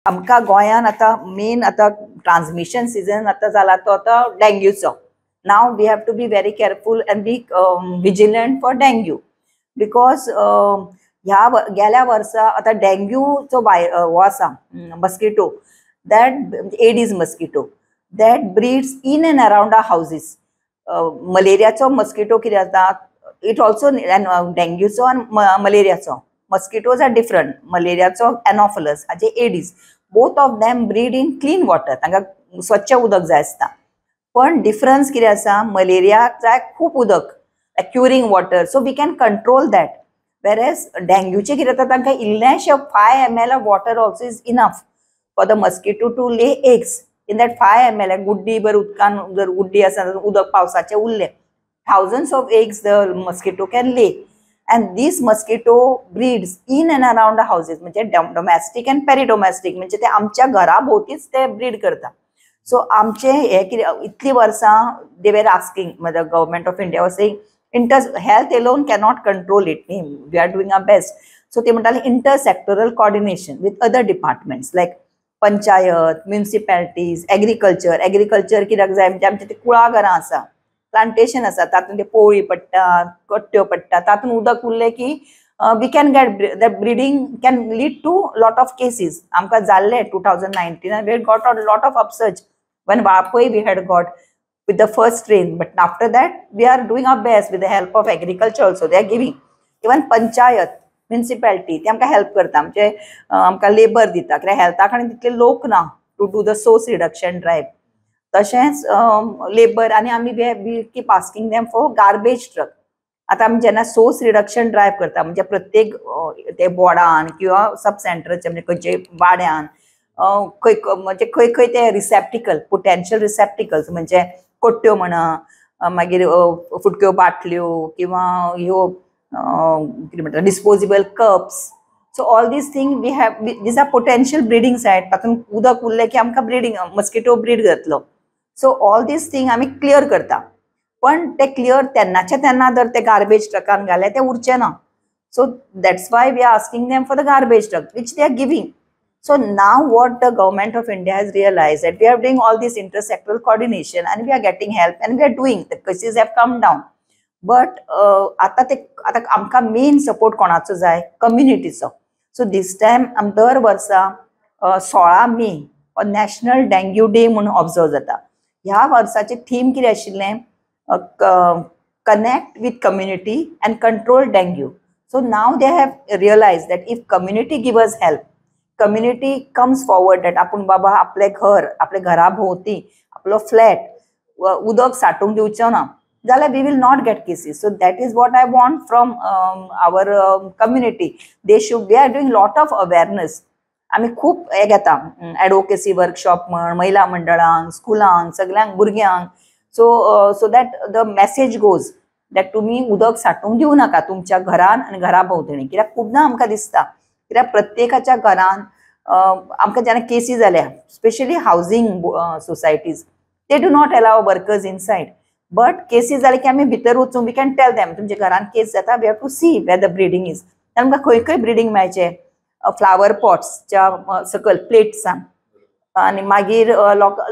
आमकां गोंयान आतां मेन आतां ट्रान्समिशन सिजन आतां जाला तो आतां डेंग्यूचो. Now we have to be very careful and be vigilant for dengue because ह्या गेल्या वर्सा आतां डेंग्यूचो वाय हो आसा mosquito, that Aedes mosquito that breeds in and around our houses. मलेरियाचो mosquito कितें जाता, it also डेंग्यूचो आनी मलेरियाचो मस्किटोज are different. मलेरियाचो एनॉफलस, हाजे Aedes. Both of them breed in clean water. तांकां स्वच्छ उदक जाय आसता, पण डिफरन्स कितें आसा, मलेरियाक जाय खूब उदक, curing water, so we can control that, whereas डेंग्यूचे कितें जाता, तांकां इल्लेशें 5 ml of water also is enough for the mosquito to lay eggs in that 5 ml. गुड्डी भर उदकान जर गुड्डी आसा, उदक पावसाचें उरलें, thousands of eggs the mosquito can lay, and this mosquito breeds in and around the houses, म्हणजे डोमॅस्टीक and पेरिडोमॅस्टीक, म्हणजे ते आमच्या घरा भोंवतीच ते ब्रीड करता. सो आमचे हे कितें इतलीं वर्सां they were asking, the Government of India was saying inter health alone cannot control it न्ही, we are doing our best. So ते म्हणटाले inter sectoral coordination with other departments like panchayat, municipalities, agriculture. Agriculture कित्याक जाय म्हणजे आमचे ते कुळागरां आसा, प्लांटेशन आसा, तातूंत ते पोळी पडटा, कट्ट्यो पडटा, तातूंत उदक उरलें की we can get the breeding, can lead to lot of cases. आमकां जाल्ले 2019 we got a lot of upsurge when Valpoi we had got with the first rain, but after that we are doing our best with the help of agriculture also. They are giving, even panchayat, municipality, ते आमकां help करता, आमचे आमकां labour दिता, कित्याक हेल्था कडेन तितले लोक ना to do the source reduction drive. तशेंच लेबर आनी आमी we keep asking them for garbage truck. आतां आमी जेन्ना सोर्स रिडक्शन ड्रायव करता, म्हणजे प्रत्येक ते बोर्डान किंवा सब सेंटराचे, म्हणजे खंयचे वाड्यान खंय म्हणजे खंय खंय ते रिसेप्टिकल, पोटेन्शियल रिसेप्टिकल्स, म्हणजे कोट्ट्यो म्हणा, मागीर फुटक्यो बाटल्यो किंवा ह्यो कितें म्हणटा, disposable cups. So all these thing we have, these are potential breeding site. तातूंत उदक उरलें की आमकां ब्रिडींग, मस्किटो ब्रीड जातलो. सो ऑल these thing आमी क्लियर करता, पण ते क्लियर तेन्नाचे तेन्ना जर ते गार्बेज ट्रकान घाले ते उरचे ना. So that's why we are asking them for the garbage truck, which they are giving. So now what the Government of India has realized, that we are doing all this intersectoral coordination and we are getting help and we are doing, the cases have come down. But आता ते आता आमकां main support कोणाचो जाय? कम्युनिटीचो. So दीस time आम दर वर्सा 16 मे हो नॅशनल डेंग्यू डे म्हणून ऑब्जर्व जाता. ह्या वर्साचें थीम कितें आशिल्लें? Connect with community and control dengue. So now they have realize that if community give us help, community comes forward that आपूण बाबा आपलें घर, आपल्या घरा भोंवती आपलो फ्लॅट उदक साठोवंक दिवचो ना जाल्यार we will not get cases. So that is what I want from our community. They should, they are doing lot of awareness. आमी खूब हे घेता, एडवोकेसी वर्कशॉप म्हण, महिला मंडळांक, स्कुलांक, सगल्यांक, भुरग्यांक, so that the message goes that तुमी उदक साठोवंक दिवं नाका तुमच्या घरान आनी घरा भोंवतणी. कित्याक खुबदां आमकां दिसता, कित्याक प्रत्येकाच्या घरान आमकां जेन्ना केसी जाल्या, specially housing societies, they do not allow workers inside, but cases जाले की आमी भितर वचून we can tell them, तुमच्या घरान केस जाता, we have to see where the breeding is. आमकां खंय खंय ब्रिडींग मेळचें, फ्लावर पॉट्सच्या सकयल प्लेट्सान आनी मागीर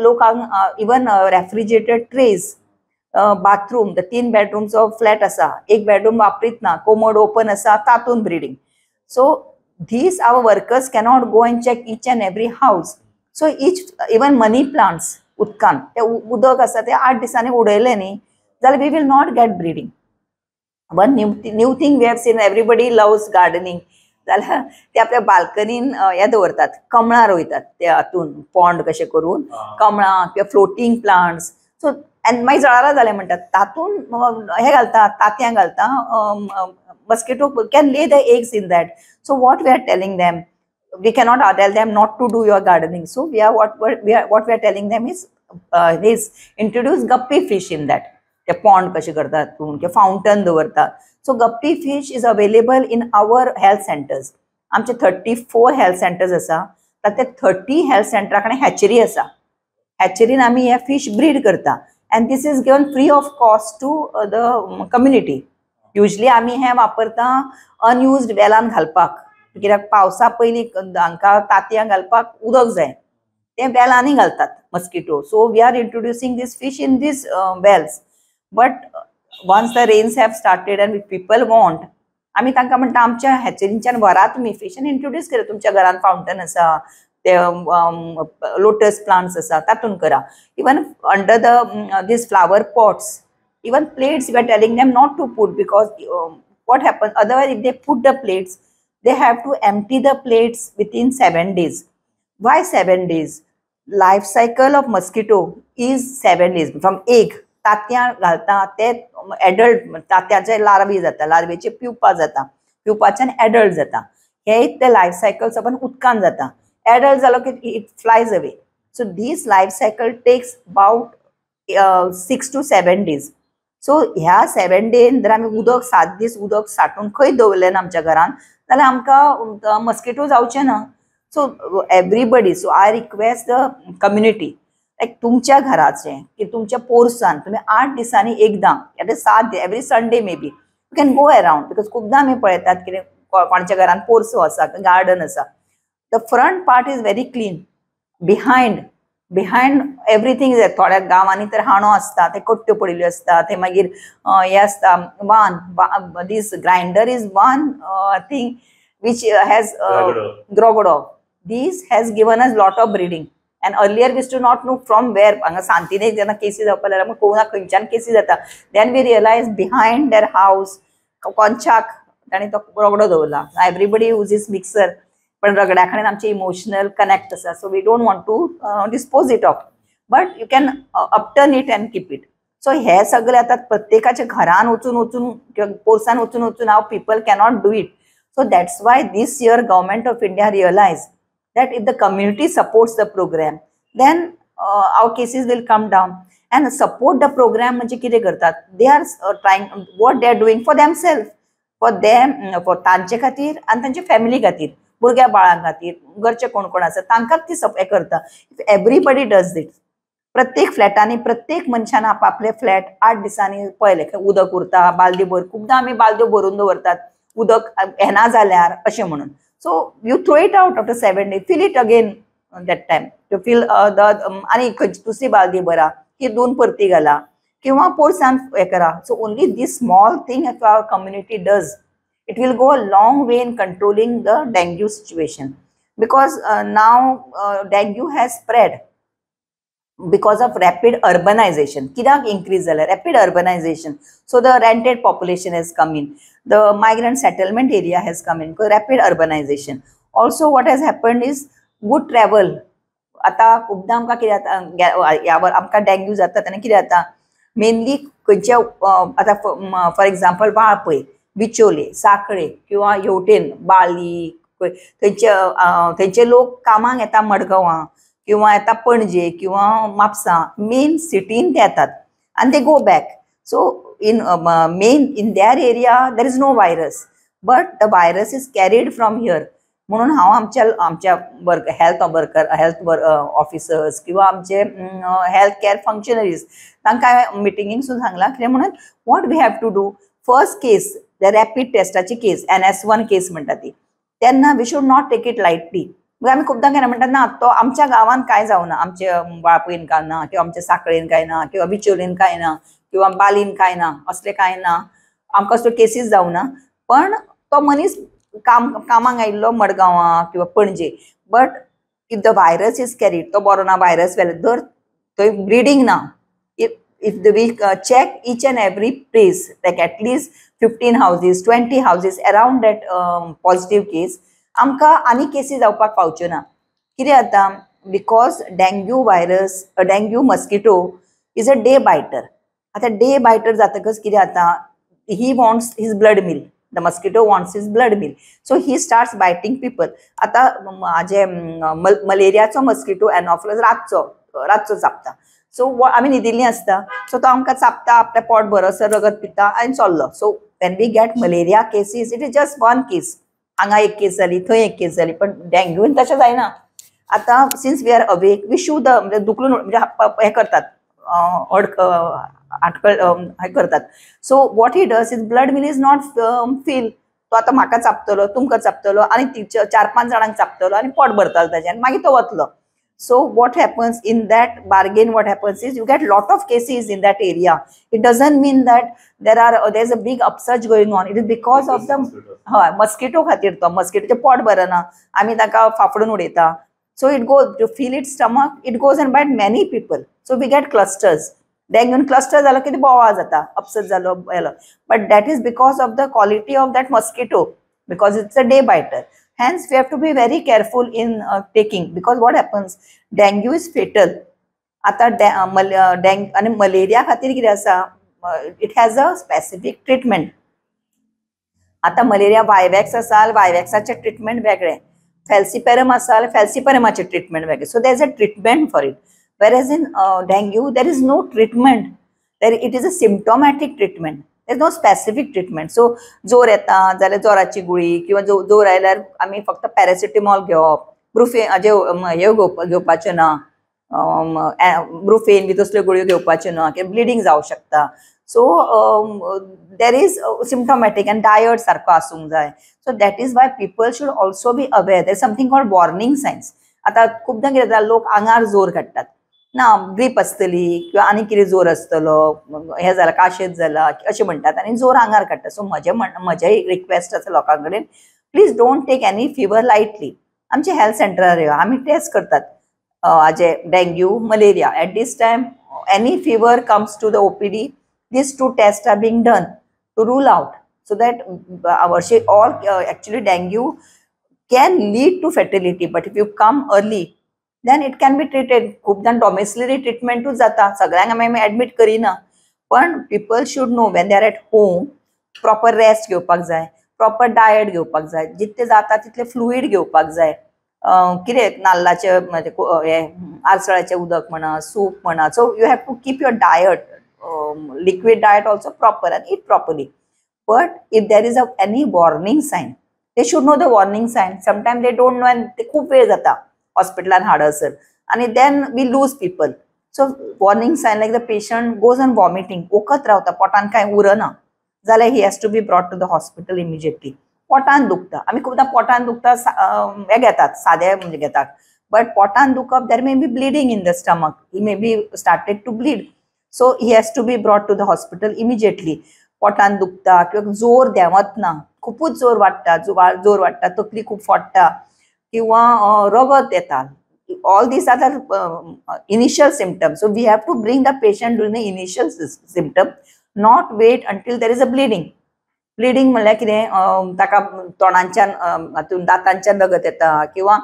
लोकांक इवन रेफ्रिजरेटेड ट्रेज, बाथरूम, तीन बेडरूमचो फ्लॅट आसा, एक बेडरूम वापरीत ना, कोमोड ओपन आसा, तातूंत breeding. So these our workers cannot go and check each and every house. So each, even money plants, उदकान ते उदक आसा ते 8 दिसांनी उडयलें न्ही जाल्यार we will not get breeding. One new thing we have seen, everybody loves gardening, जाल्यार ते आपल्या बाल्कनीन हे दवरतात, कमळां रोयतात ते हातून पॉन्ड कशें करून कमळां किंवा फ्लोटींग प्लांट्स. सो आनी मागीर जळारां जालें म्हणटात, तातूंत हे घालता, तांतयां घालता, mosquito can lay the eggs in that. So what we are telling them, we cannot tell them not to do your gardening. So we are what we are telling them is this: introduce guppy fish in that. ते pond कशे करतात किंवा fountain दवरतात. So guppy fish is available in our health centers. आमचे 34 health centres आसा, तातूंत 30 health सेंटरा कडेन hatchery आसा. हॅचरीन आमी हे फीश ब्रीड करता and this is given free of cost to the community. Usually आमी हे वापरता अनयुज्ड वेलान घालपाक, कित्याक पावसा पयलीं हांकां तांतयां घालपाक उदक जाय, ते वेलांनी घालतात mosquito. So we are introducing this fish in these wells. But once the rains have started and people want, आमी तांकां म्हणटा आमच्या हॅचरींच्यान व्हरा तुमी फीश आनी इंट्रोड्यूस करा. तुमच्या घरान फावंटन आसा, ते लोटस प्लांट्स आसा, तातूंत करा. Even under the these flower pots, even plates we are telling them not to put, because what happen otherwise if they put the plates, they have to empty the plates within 7 days. Why 7 days? Life cycle of mosquito is 7 days from egg. तांतयां घालता ते adult, तांतयाचे larvae जाता, लार्वेचे pupa जाता, प्युपाच्यान adult जाता. हे ते life cycle सगळें उदकान जाता. एडल्ट जालो की it flies away. So these life cycle takes about 6 to 7 days. So ह्या 7 डेन जर आमी उदक 7 दीस उदक साठून खंय दवरलें ना आमच्या घरान जाल्यार आमकां मस्किटो जावचे ना. So everybody, so I request the community, like तुमच्या घराचें की तुमच्या पोरसान तुमी 8 दिसांनी एकदां, at 7, every Sunday maybe you can go around. Because खुबदां आमी पळयतात कितें कोणाच्या घरान पोरसो आसा, गार्डन आसा, the front part is very clean, behind behind everything is. थोड्या गांवांनी तर हांडो आसता, ते कट्ट्यो पडिल्ल्यो आसता, ते मागीर हें आसता one, this grinder is one thing which has रगडो. This has given us lot of breeding. And earlier we used to not know from where. हांगा सांतिनेज जेन्ना केसी जावपाक लागल्या, कळना खंयच्यान केसी जाता. Then we realise behind their house कोनशाक ताणें तो रगडो दवरला. एवरीबडी युजीस मिक्सर, पण रगड्या कडेन आमचे इमोशनल कनेक्ट आसा. So we don't want to dispose it off, but you can upturn it and keep it. So हे सगळे आतां प्रत्येकाच्या घरान वचून वचून किंवा पोरसान वचून वचून हांव people cannot do it. So that's why this year government of India realise that if the community supports the program, then our cases will come down. And support the program म्हणजे कितें करतात, they are trying what they are doing for themselves, for them, for तांचे खातीर आनी तांचे family खातीर, भुरग्या बाळां खातीर, घरचे कोण कोण आसा तांकांच ती हें करता. If everybody does it, प्रत्येक फ्लॅटांनी प्रत्येक मनशान आपआपले फ्लॅट 8 दिसांनी पळयलें उदक उरता, बालदी भर, खुबदां आमी बालद्यो भरून दवरतात उदक येना जाल्यार अशें म्हणून. So you throw it out after 7 days, fill it again that time to fill the आनी खंयची दुसरी बालदी भरा, ती दोन परती घाला किंवा पोरसान हें करा. So only this small thing if our community does, it will go a long way in controlling the dengue situation. Because now dengue has spread because of rapid urbanization. कित्याक increase जाला? Rapid urbanization. So the rented population has come in, the migrant settlement area has come in, rapid urbanization. Also what has happened is good travel. आतां खुबदां आमकां कितें जाता, ह्या आमकां dengue जाता तेन्ना कितें जाता, मेनली खंयच्या आतां फॉर एग्जाम्पल वाळपय, बिचोले, साखळे किंवा हेवटेन बाळी, थंयचे थंयचे लोक कामाक येता मडगांवां किंवा येता पणजे किंवा म्हापसा, मेन सिटीन ते येतात आनी they go back. So in main in their area there is no virus, but the virus is carried from here. म्हणून हांव आमच्या आमच्या work health worker, health officers किंवा आमचे हेल्थ केअर फंक्शनरीज तांकां हांवें मिटिंगेक सुद्दां सांगलां कितें म्हणून, what we have to do first case, the rapid टेस्टाची case, NS1 case म्हणटा ती, तेन्ना we should not take it lightly. मागीर आमी खुबदां केन्ना म्हणटात ना तो आमच्या गांवान कांय जावना, आमच्या वाळपयन कांय ना, किंवा आमच्या साखळेन कांय ना, किंवा बिचोलीन कांय ना, किंवा बालीन कांय ना, असलें कांय ना, आमकां असल्यो केसीस जावना. पण तो मनीस कामाक आयिल्लो मडगांवां किंवा Panaji, but if the virus is carried, तो बरो ना व्हायरस व्हेलो जर थंय ब्रिडींग ना, if we check each and every place, like at least 15 houses, 20 houses around that positive case, आमकां आनी केसी जावपाक पावच्यो ना. कितें जाता, because dengue virus, dengue mosquito is a day biter. आतां डे बायटर जातकच कितें जाता, he wants his blood meal, the mosquito wants his blood meal, so he starts biting people. आतां हाजे मलेरियाचो मस्किटो एनॉफिलस रातचो रातचो चाबता. सो आमी न्हिदिल्लीं आसता, सो तो आमकां चाबता, आपलें पोट भरसर रगत पिता आनी चल्लो. So when we get malaria cases, it is just one case, हांगा एक केस जाली, थंय एक केस जाली, पण डेंग्यून तशें जायना. आतां since we are awake, we shoo the, म्हणजे दुखलून म्हणजे हें करतात, आटकळ हें करतात. So what he does is blood meal is not fill, तो आतां म्हाका चापतलो, तुमकां चापतलो आनी 4-5 जाणांक चापतलो आनी पोट भरतलो ताजें आनी मागीर तो वतलो. So what happens in that bargain, what happens is you get lot of cases in that area. It doesn't mean that there is a big upsurge going on. It is because of the हय mosquito खातीर. तो मस्किटोचें पोट भरना, आमी ताका फाफडून उडयता. So it goes to fill its stomach, it goes and bite many people. So we get clusters. डेंग्यून cluster जालो की बोवाळ जाता, अपसर्ज जालो येलो. But that is because of the quality of that mosquito, because it's a day biter. Hence we have to be very careful in taking, because what happens, dengue is fatal. आतां डेंग आनी malaria खातीर कितें आसा, it has a specific treatment. आतां malaria वायवॅक्स आसा, वायवॅक्साचें treatment वेगळें, फेल्सिपेरम आसा, फेल्सिपेरमाचें treatment वेगळें. So there is a treatment for it. Whereas in dengue there is no treatment. There it is a symptomatic treatment, there is no specific treatment. So जोर येता जाल्यार जोराची गुळी, किंवा जोर आयल्यार आमी फक्त पॅरासिटेमॉल घेवप, ब्रुफेन हाजे हे घेवपाचें ना, ब्रुफेन बी तसल्यो गुळयो घेवपाच्यो ना, कित्याक ब्लिडींग जावं शकता. So there is symptomatic आनी डायट सारको आसूंक जाय. So that is why people should also be aware. There is something called warning signs. आतां खुबदां कितें जाता, लोक आंगार जोर काडटात ना, ग्रीप आसतली किंवा आनी कितें जोर आसतलो, हें जाला, काशेत जाला अशें म्हणटात आनी जोर आंगार काडटात. सो म्हजें रिक्वेस्ट आसा लोकां कडेन, please don't take any fever lightly. आमचे हेल्थ सेंटरार यो, आमी टेस्ट करतात हाजे dengue, malaria. At this time any fever comes to the OPD, these two tests are being done to rule out, so that our all actually dengue can lead to fatality, but if you come early then it can be treated. खूप जाण डॉमिसिलरी ट्रिटमेंटूच जाता, सगळ्यांक आमी admit करिना, पण people should know when they are at home proper rest घेवपाक जाय, proper diet घेवपाक जाय, जितले जाता तितले फ्लुईड घेवपाक जाय. कितें नाल्लाचें म्हणजे हें आरसळाचें उदक म्हणा, सूप म्हणा. So you have to keep your diet, liquid diet also proper and eat properly. But if there is any warning sign, they should know the warning sign. Sometimes they don't know and ते खूप वेळ जाता हॉस्पिटलान हाडसर आनी then we lose people. So warning sign like the patient goes on vomiting, ओकत रावता, पोटान कांय उरना जाल्यार he has to be brought to the hospital immediately. पोटान दुखता, आमी खुबदां पोटान दुखता हे घेतात, सादे म्हणजे घेतात, बट पोटान दुखप there may be bleeding in the stomach, he may be started to bleed. So he has to be brought to the hospital immediately. पोटान दुखता किंवा जोर देंवत ना, खुपूच जोर वाडटा, जोर वाडटा, तकली खूब फोडटा किंवा रगत येता, all these are the initial symptoms. So we have to bring the patient during the initial symptom, not wait until there is a bleeding. Bleeding म्हणल्यार कितें, ताका तोंडांच्यान हातून दातांच्यान रगत येता किंवा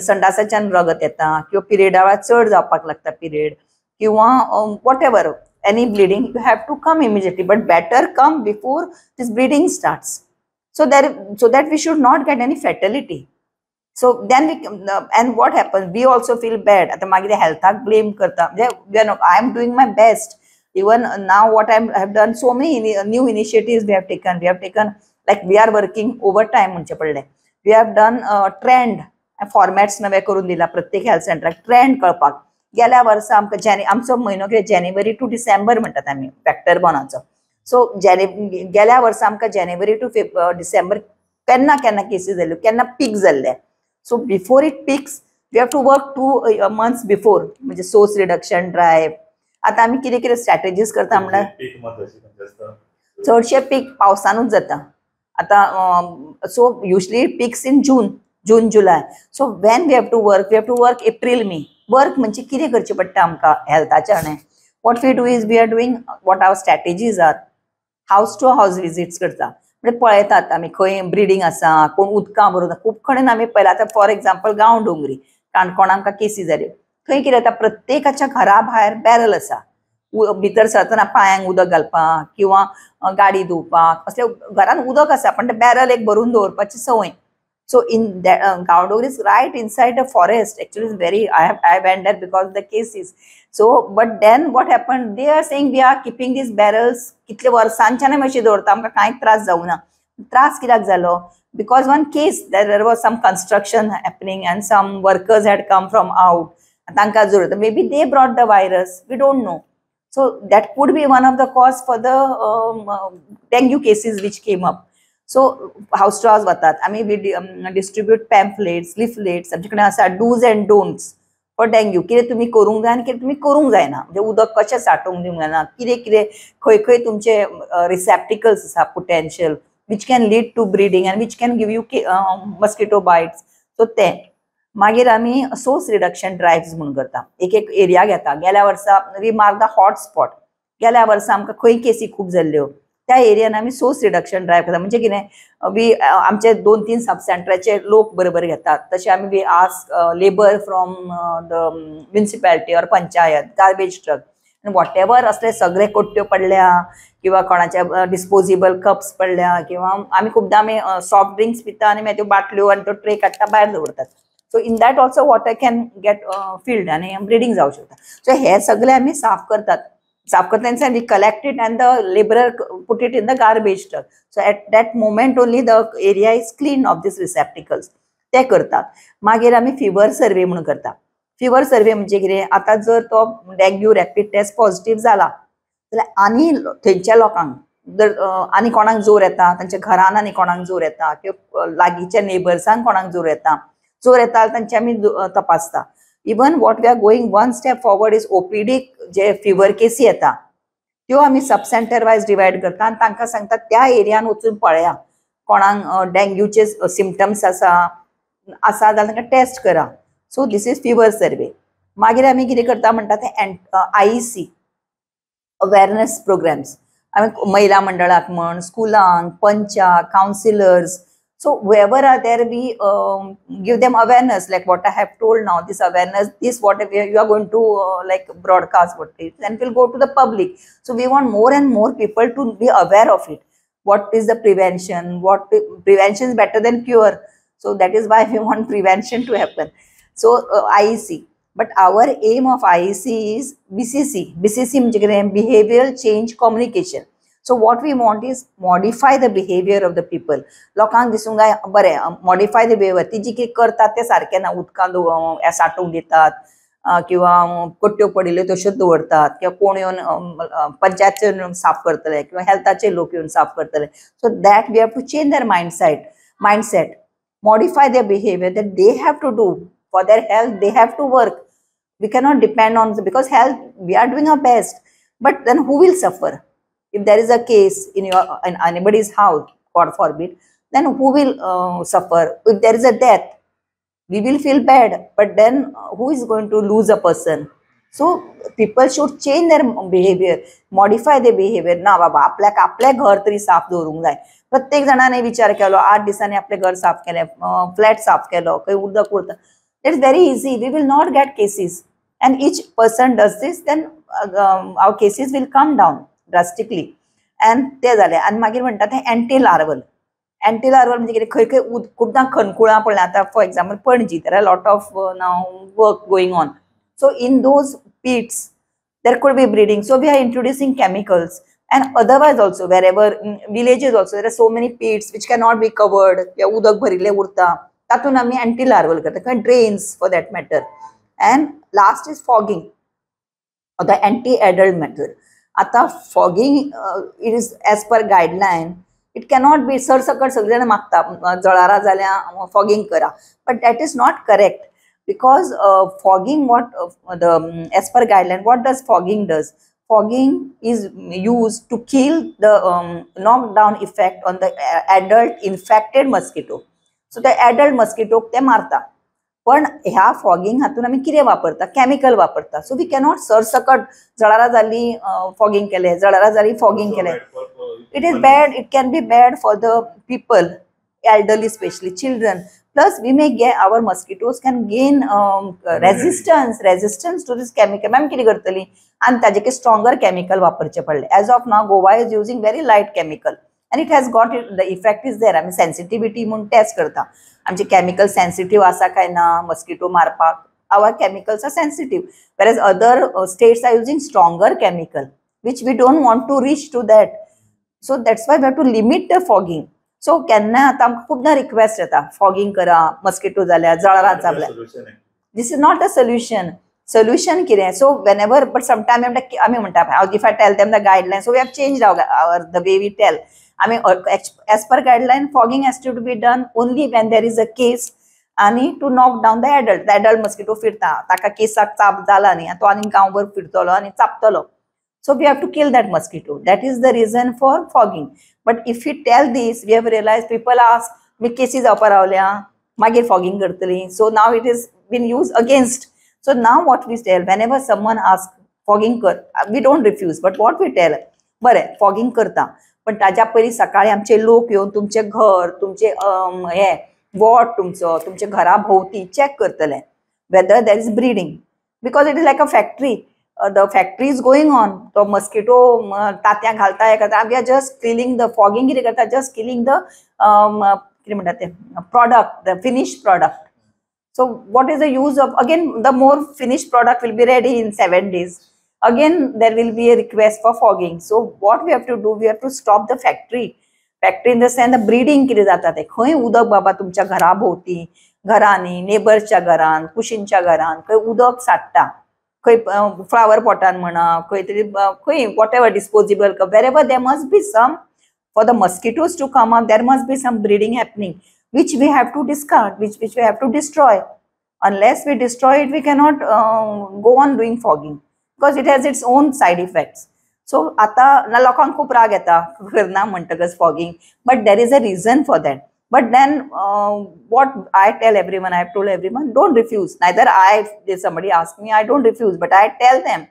संडासाच्यान रगत येता किंवा पिरियडा वेळार चड जावपाक लागता पिरियड किंवा whatever, any bleeding, you have to come immediately, but better come before this bleeding starts, so that we should not get any fatality. So then we, and what happens, we also feel bad. आतां मागीर हेल्थाक blame करता, म्हणजे I am doing my best. Even now what I have done, so many new initiatives we have taken. We have taken, like we are working overtime म्हणचें पडलें. We have done trend formats नवे करून दिला प्रत्येक health सेंटराक trend कळपाक. गेल्या वर्सा आमकां आमचो म्हयनो कितें जानेवारी टू डिसेंबर म्हणटात आमी वेक्टर बोनाचो. सो गेल्या वर्सा आमकां जानेवारी टू डिसेंबर केन्ना केन्ना केसी जाल्ल्यो, केन्ना पीक जाल्ले. So before it peaks we have to work 2 months before, म्हणजे सोर्स रिडक्शन ड्रायव्ह. आतां आमी कितें कितें स्ट्रॅटेजीज करता म्हणल्यार चडशे पीक पावसानूच जाता. आतां so usually peaks in June July. So when we have to work, we have to work April May. Work म्हणजे कितें करचें पडटा आमकां हेल्थाच्या हाणें. What we do is we are doing what our strategies are, house to house visits करता, म्हणजे पळयतात आमी खंय ब्रिडींग आसा, कोण उदकां भरून. खूब कडेन आमी पळयला. आतां फॉर एक्झाम्पल गांव डोंगरी काणकोण आमकां केसी जाल्यो, थंय कितें जाता, प्रत्येकाच्या घरा भायर बॅरल आसा, भितर सरतना पांयांक उदक घालपाक किंवा गाडी धुवपाक असले घरान उदक आसा, पण ते बॅरल एक भरून दवरपाची संवय. So in that Gaondongri is right inside the forest. Actually is very, I went there because the cases. So but then what happen, they are saying we are keeping these barrels कितले वर्सांच्यान आमी अशी दवरता, आमकां कांयच त्रास जावना. त्रास कित्याक जालो, because one case there was some construction happening and some workers had come from out, तांकां जोर, maybe they brought the virus, we don't know. So that could be one of the cause for the dengue cases which came up. So house to house वतात आमी. We distribute pamphlets, leaflets. आमचे कडेन आसा dos and don'ts for dengue, कितें तुमी करूंक जाय आनी कितें तुमी करूंक जायना, म्हणजे उदक कशें साठोवंक दिवंक जायना, कितें कितें खंय खंय तुमचे रिसेप्टिकल्स आसा potential, which can lead to breeding and which can give you mosquito bites. So ते मागीर आमी सोर्स रिडक्शन ड्रायव्स म्हणून करता. एक एक एरिया घेता. गेल्या वर्सा we mark the hot spot. गेल्या वर्सा आमकां खंय केसी खूब जाल्ल्यो, त्या एरियान आमी सोर्स रिडक्शन ड्रायव्ह करता. म्हणजे कितें, we आमचे दोन तीन सब सेंटराचे लोक बरोबर घेतात. तशें आमी we ask labour from the municipality or panchayat, garbage truck आनी what ever असले सगळे कोट्ट्यो पडल्या किंवा कोणाचे डिस्पोजेबल कप्स पडल्या किंवा आमी खुबदां आमी सॉफ्ट ड्रिंक्स पिता आनी मागीर त्यो बाटल्यो आनी तो ट्रे काडटा, भायर दवरतात. So in that also water can get filled आनी ब्रिडींग जावं शकता. सो हे सगळे आमी साफ करतात. साफ करता we collect it and the labourer put it in the garbage truck. So at that moment only the area is clean of this receptacles. ते करतात. मागीर आमी फिवर सर्वे म्हणून करता. फिवर सर्वे म्हणजे कितें, आतां जर तो डेंग्यू रॅपीड टेस्ट पॉझिटीव जाला जाल्यार आनी थंयच्या लोकांक जर आनी कोणाक जोर येता, तांच्या घरान आनी कोणाक जोर येता किंवा लागींच्या नेबर्सांक कोणाक जोर येता, जोर येता जाल्यार तांचे आमी तपासता. Even what we are going one step forward is OPD जे फिवर केसी येता त्यो आमी सब सेंटर वायज डिवायड करता आनी तांकां सांगता त्या एरियान वचून पळया कोणाक डेंग्यूचे सिमटम्स आसा आसा जाल्यार तांकां टेस्ट करा. So this is fever survey. मागीर आमी कितें करता म्हणटा तें आयईसी अवेरनेस प्रोग्राम्स. आमी महिला मंडळाक म्हण, स्कुलांक, पंचाक, councillors, so whoever are there, we give them awareness like what I have told now. This awareness, this what you are going to like broadcast what it and will go to the public. So we want more and more people to be aware of it, what is the prevention, what prevention is better than cure. So that is why we want prevention to happen. So IEC, but our aim of IEC is BCC. BCC म्हणजे कितें? Behavioral change communication. So what we want is modify the behavior of the people. लोकांक दिसूंक जाय बरें, modify the behaviour. ती जी कितें करतात तें सारकें ना. उदकां सांठोवंक दितात किंवा कोट्ट्यो पडिल्ल्यो तश्योच दवरतात किंवा कोण येवन पंचायत येवन साफ करतले किंवा हेल्थाचे लोक येवन साफ करतले. So that we have to change their mindset, modify their behavior, that they have to do for their health, they have to work. We cannot depend on, because health, we are doing our best, but then who will suffer if there is a case in anybody's house, God forbid? Then who will suffer? If there is a death, we will feel bad, but then who is going to lose a person? So people should change their behavior, modify their behavior. ना बाबा, आपल्याक आपलें घर तरी साफ दवरूंक जाय. प्रत्येक जाणांनी विचार केलो, 8 दिसांनी आपलें घर साफ केलें, फ्लॅट साफ केलो, खंय उदक उरता, it's very easy, we will not get cases. And each person does this, then our cases will come down drastically. And ते जालें. आनी मागीर म्हणटा तें एंटी लार्वल. एंटी लार्वल म्हणजे कितें, खंय खंय खुबदां खणकुळां पडल्या. आतां for example Panaji, there are lot of now work going on. So in those pits there could be breeding. So we are introducing chemicals, and otherwise also wherever in villages also there are so many pits which cannot be covered, किंवा उदक भरिल्लें उरता, तातूंत आमी anti larval करता, किंवा drains for that matter. And last is fogging, the anti adult method. आतां fogging, it is as per guideline, it cannot be सरसकट. सगळे जाण मागता जळारां जाल्यार फॉगींग करा, but that is not correct, because fogging, what the as per guideline, what does fogging does? Fogging is used to kill the knockdown effect on the adult infected mosquito. So the adult mosquito ते मारता. पण ह्या fogging हातून आमी कितें वापरता? Chemical वापरता. So we cannot सरसकट जळारां जाली फॉगिंग केलें, जळारां जाली फॉगिंग केलें. It is bad. It can be bad for the people, elderly, especially children. Plus we may get, our mosquitoes can gain resistance to this chemical. Ma'am कितें करतली आनी ताजे स्ट्रॉंगर केमिकल वापरचें पडलें. As of now Goa is using very light chemical and it has got it, the effect is there. आमी sensitivity म्हूण taste करता, आमचे chemical sensitive आसा काय ना मस्किटो मारपाक. Our chemicals are sensitive, whereas other states are using stronger chemical, which we don't want to reach to that. So that's why we have to limit the fogging. So केन्ना आतां आमकां खुबदां request येता, fogging करा, mosquito जाल्या, जळारां चाबल्या. This is not a solution. Solution कितें? So whenever, but sometime आमी म्हणटा, if I tell them the guideline, so we have change our the way we tell. आमी as per guideline, fogging has to be done only when there is a case आनी to knock down the adult. The adult mosquito फिरता, ताका केसाक चाप जाला न्ही, तो आनी गांवभर फिरतलो आनी चापतलो. So we have to kill that mosquito. That is the reason for fogging. But if you tell this, we have realize people ask, मी केसी जावपा रावल्या मागीर फॉगिंग करतली. So now it is been use against. So now what we tell, whenever someone ask fogging कर, we don't refuse, but what we tell, बरें fogging करता, पण ताज्या पयलीं सकाळी आमचे लोक येवन तुमचें घर, तुमचे हे वॉर्ड तुमचो, तुमच्या घरा भोंवती चॅक करतले whether there is breeding, because it is like a factory. The factory is going on. तो मस्किटो तांतयां घालता, हे करता. We are just killing the fogging. कितें करता? जस्ट किलिंग the कितें म्हणटा ते product, the finish product. So what is the use of, again the more finished product will be ready in 7 days. Again there will be a request for fogging. So what we have to do, we have to stop the factory. Factory in the sense, the breeding कितें जाता तें. खंय उदक बाबा तुमच्या घरा भोंवती, घरांनी, नेबर्सच्या घरान, कुशीनच्या घरान खंय उदक साठटा, खंय फ्लावर पॉटान म्हणा, खंय तरी खंय, whatever disposable, wherever there must be some, for the mosquitoes to come up, there must be some breeding happening, which we have to discard, which we have to destroy. Unless we destroy it, we cannot go on doing fogging because it has its own side effects. So आता ना लोकांक खूप राग येता करना म्हणटकच fogging, but there is a reason for that. But then what I tell everyone, I have told everyone, don't refuse. Neither I, if somebody asks me, I don't refuse, but I tell them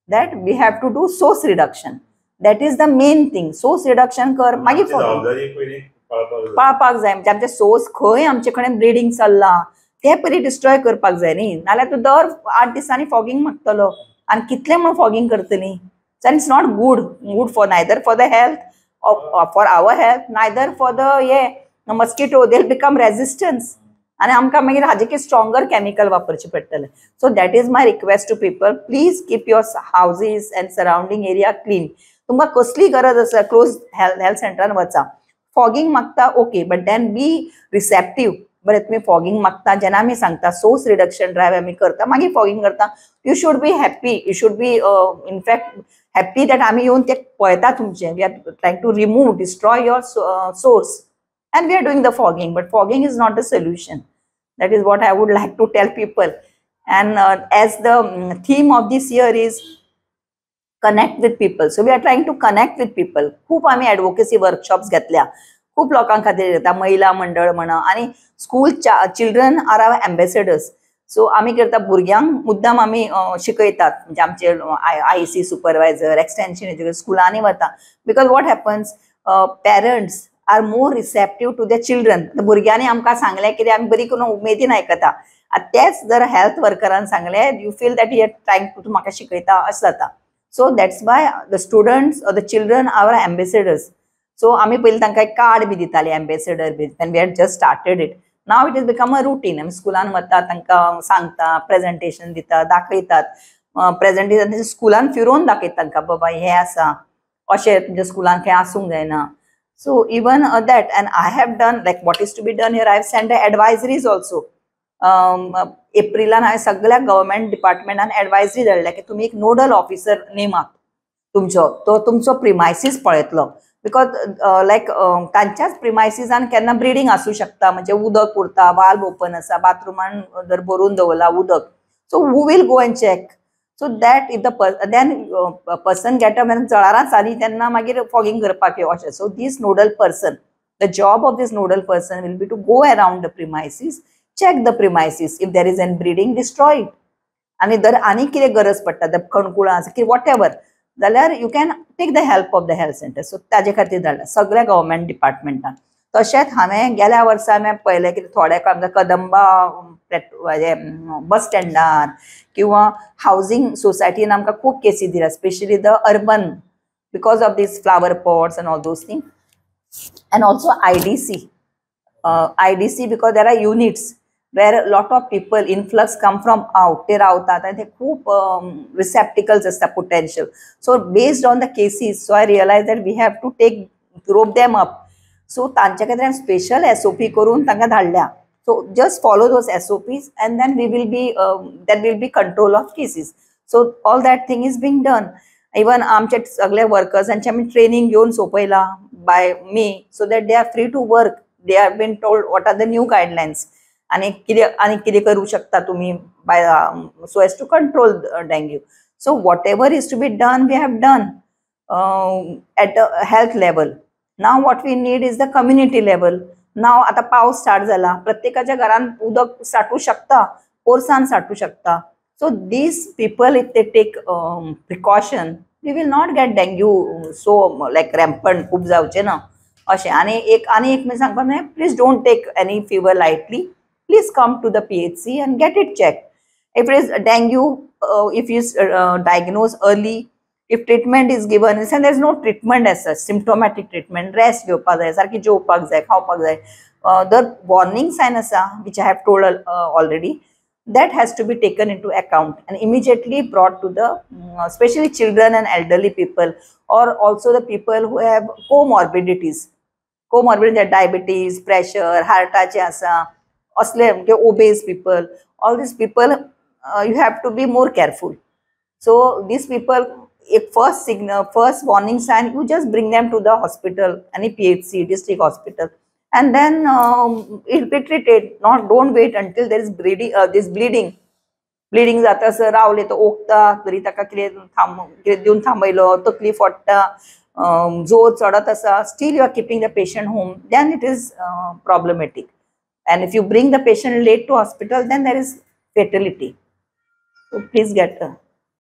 that we have to do source reduction. That is the main thing. Source reduction कर, मागीर आमची fogging. जबाबदारी पयलीं कळपाक जाय. पाळपाक जाय. म्हणजे आमचे सोर्स खंय आमचे कडेन ब्रिडींग चल्लां ते पयलीं डिस्ट्रॉय करपाक जाय न्ही, नाल्यार तूं दर 8 दिसांनी फॉगिंग मागतलो आनी कितलें म्हूण फॉगिंग करतली? And it's not good for, neither for the health, for our health, neither for the hey mosquito. They become resistance आनी आमकां मागीर हाजे स्ट्रॉंगर केमिकल वापरचें पडटलें. So that is my request to people. Please keep your houses and surrounding area clean. तुमकां कसली गरज आसा, close health सेंटरान वचा. फॉगिंग मागता, okay, but then be receptive. बरें, तुमी फॉगिंग मागता जेन्ना आमी सांगता सोर्स रिडक्शन ड्रायव्ह आमी करता, मागीर फॉगिंग करता, you should be happy. You should be in fact happy that आमी येवन ते पळयता तुमचे. We are trying to remove, destroy your source and we are doing the fogging, but fogging is not the solution. That is what I would like to tell people. And as the theme of this year is "Connect with people," so we are trying to connect with people. खूप आम्ही ॲडव्होकेसी workshops घेतल्या, खूप लोकां खातीर घेता, महिला मंडळ म्हणा आनी school children are our ambassadors. So आमी करता, भुरग्यांक मुद्दाम आमी शिकयतात. म्हणजे आमचे IEC supervisor, extension educator स्कुलांनी वता, because what happens, parents are more receptive to the children. भुरग्यांनी आमकां सांगलें कितें, आमी बरी करून उमेदीन आयकता. आतां तेच जर हेल्थ वर्करान सांगलें, you feel that you trying to, तूं म्हाका शिकयता अशें जाता. So that's why the students or the children are ambassadors. So आमी पयलीं तांकां एक कार्ड बी दिताली, ambassador B, when we had just started it. Now it is become a routine. आमी स्कुलान वता, तांकां सांगता, प्रेजेंटेशन दिता, दाखयतात प्रेजेंटेशन, स्कुलान फिरोवन दाखयता तांकां, बाबा हें आसा, अशें तुमच्या स्कुलान खंय आसूंक जायना. So even that, and I have done, like, what is to be done here, I have sent advisories also. एप्रिलान हांवें सगळ्या गव्हर्मेंट डिपार्टमेंटान एडवायजरी धाडल्या की तुमी एक नोडल ऑफिसर नेमात तुमचो, तो तुमचो प्रिमायसीस पळयतलो, because लायक तांच्याच प्रिमायसिसान केन्ना ब्रिडींग आसूं शकता. म्हणजे उदक उरता, वाल्व ओपन आसा, बाथरुमान जर भरून दवरला उदक, so who will go and check? So that if the then person get up, जळारां जाली तेन्ना मागीर फॉगिंग करपाक यो अशें. So this nodal person, the job of this nodal person will be to go around the premises, check the premises. If there is an breeding, destroy it. आनी जर आनी कितें गरज पडटा, जर खणकुळां आसा की what ever जाल्यार you can take the help of the health center. So ताजे खातीर धाडला सगळ्या गव्हर्मेंट डिपार्टमेंटान. तशेंच हांवें गेल्या वर्सा हांवें पळयलें की थोडे आमच्या कदंबा बस स्टँडार किंवा हावजींग सोसायटीन आमकां खूब केसी दिल्या, specially the urban, because of these flower pots and all those thing, and also IDC. IDC, because there are units where a lot of people influx come from out, ते रावतात आणि ते खूप रिसेप्टिकल्स असतात potential. So based on the cases, so I realize that we have to take rope them up. So तांच्या खातीर हांवें special SOP करून तांकां धाडल्या. So just follow those SOPs and then we will be there will be control of cases. So all that thing is being done. Even आमचे सगळे वर्कर्सांचे आमी training घेवन सोंपयला. by me so that they are free to work. They have been told what are the new guidelines आणि कितें आनी कितें करूं शकता तुमी by so as to control dengue. So whatever is to be done, we have done at a health level. Now what we need is the community level. Now आतां पावस start जाला, प्रत्येकाच्या घरान उदक साठू शकता, पोरसान साठू शकता. So these people, if they take precaution, we will not get dengue so like rampant खूप जावचे ना अशें. आनी एक आनी एक मी सांगपा म्हणजे, please don't take any fever lightly. Please come to the PHC and get it check. If it is dengue, if you diagnose early, if treatment is given, and there is no treatment as such, symptomatic treatment, rest घेवपाक जाय, सारकी जेवपाक जाय, खावपाक जाय. The warning sign आसा, which I have told already, that has to be taken into account and immediately brought to the especially children and elderly people, or also the people who have comorbidities. Comorbidities, diabetes, pressure, हार्टाचे आसा असले, obese people, all these people, you have to be more careful. So these people, if first signal, first warning sign, you just bring them to the hospital, any PHC, district hospital, and then it will be treated. Not, don't wait until there is bleeding. This bleeding, bleeding जाता sir रावले तर ओकता तरी ताका कितें थांब कितें दिवन थांबयलो, तकली फोडटा, जोर चडत आसा, still you are keeping the patient home, then it is problematic. And if you bring the patient late to hospital, then there is fatality. So please get